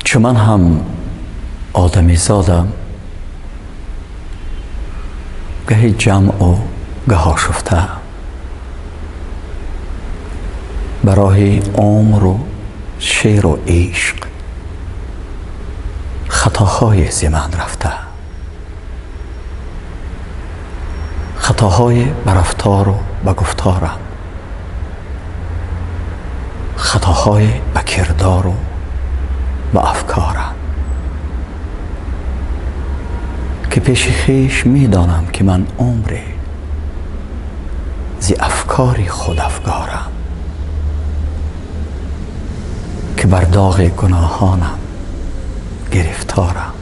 Чу ман ҳам одамизодам, гаҳи ҷамъу гаҳ ошуфта, ба роҳи умру шеъру ишқ хатоҳое зи ман рафта, хатоҳое ба рафтору ба гуфторам, хатоҳое ба кирдору ба афкорам, ки пеши хеш медонам, ки ман умре зи афкори худ афгорам, ки бар доғи гуноҳонам гирифторам,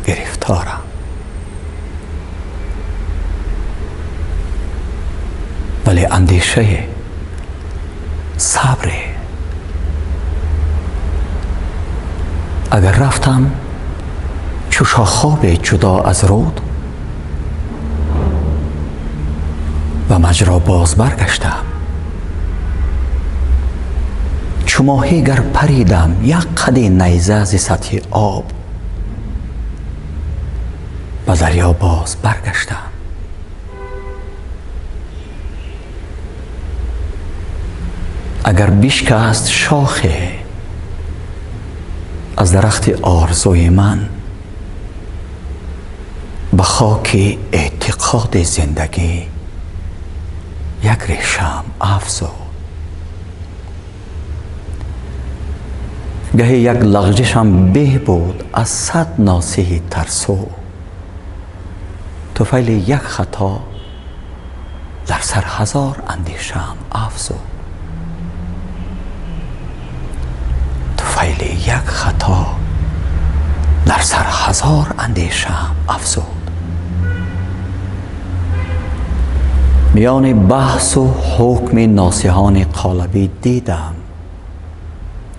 гирифторам. Вале андешаи сабре, агар рафтам чу шохобе ҷудо аз руд ва маҷро боз баргаштам, чу моҳӣ гар паридам як қади найза зи сатҳи об, ба дарё боз баргаштам. Агар бишкаст шохе аз дарахти орзуи ман, ба хоки эътиқоди зиндагӣ як решам афзуд. Гаҳе як лағжишам беҳ буд аз сад носиҳи тарсу, туфайли як хато дар сар ҳазор андешаам афзуд. Туфайли як хато дар сар ҳазор андешаам афзуд. Миёни баҳсу ҳукми носиҳони қолабӣ дидам,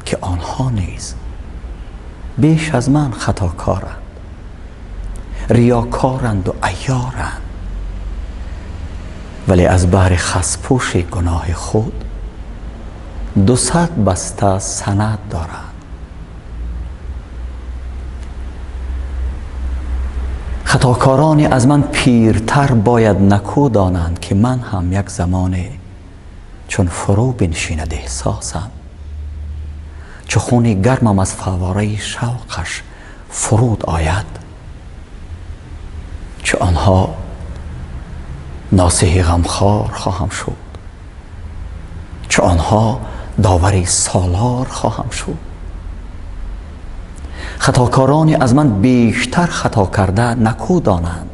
ки онҳо низ беш аз ман хатокоранд, риёкоранду айёранд, вале аз баҳри хаспӯши гуноҳи худ 200 баста санад доранд. Хатокорони аз ман пиртар бояд накӯ донанд, ки ман ҳам як замоне чун фурӯ биншинад эҳсосам, чу хуни гармам аз фаввораи шавқаш фуруд ояд, чу онҳо носиҳи ғамхор хоҳам шуд, чу онҳо довари солор хоҳам шуд. Хатокорони аз ман бештар хато карда накӯ донанд,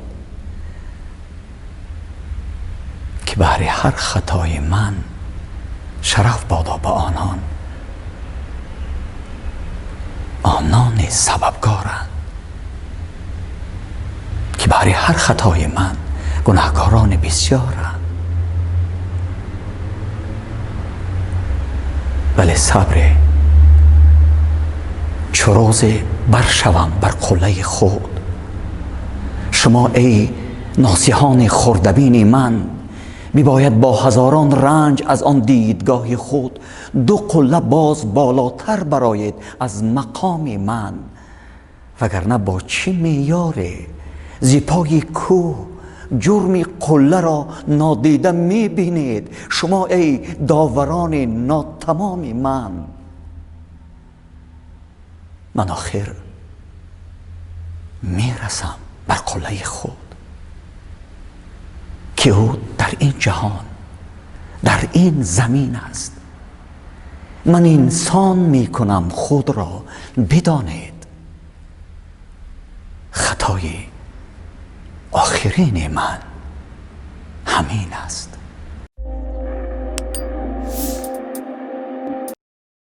ки баҳри ҳар хатои ман шараф бодо ба онон, онон низ сабабгоранд, ки баҳри ҳар хатои ман гунаҳкорони бисёранд. Вале сабре, чу рӯзе баршавам бар қуллаи худ, шумо эй носиҳони хурдабини ман бибояд бо ҳазорон ранҷ аз он дидгоҳи худ ду қулла боз болотар бароед аз мақоми ман, вагарна бо чӣ меъёре зи пои кӯҳ ҷурми қулларо нодида мебинед шумо эй доварони нотамоми ман. Ман охир мерасам бар қуллаи худ, ки ӯ дар ин ҷаҳон, дар ин замин аст. Ман инсон мекунам худро, бидонед хатои охирини ман ҳамин аст.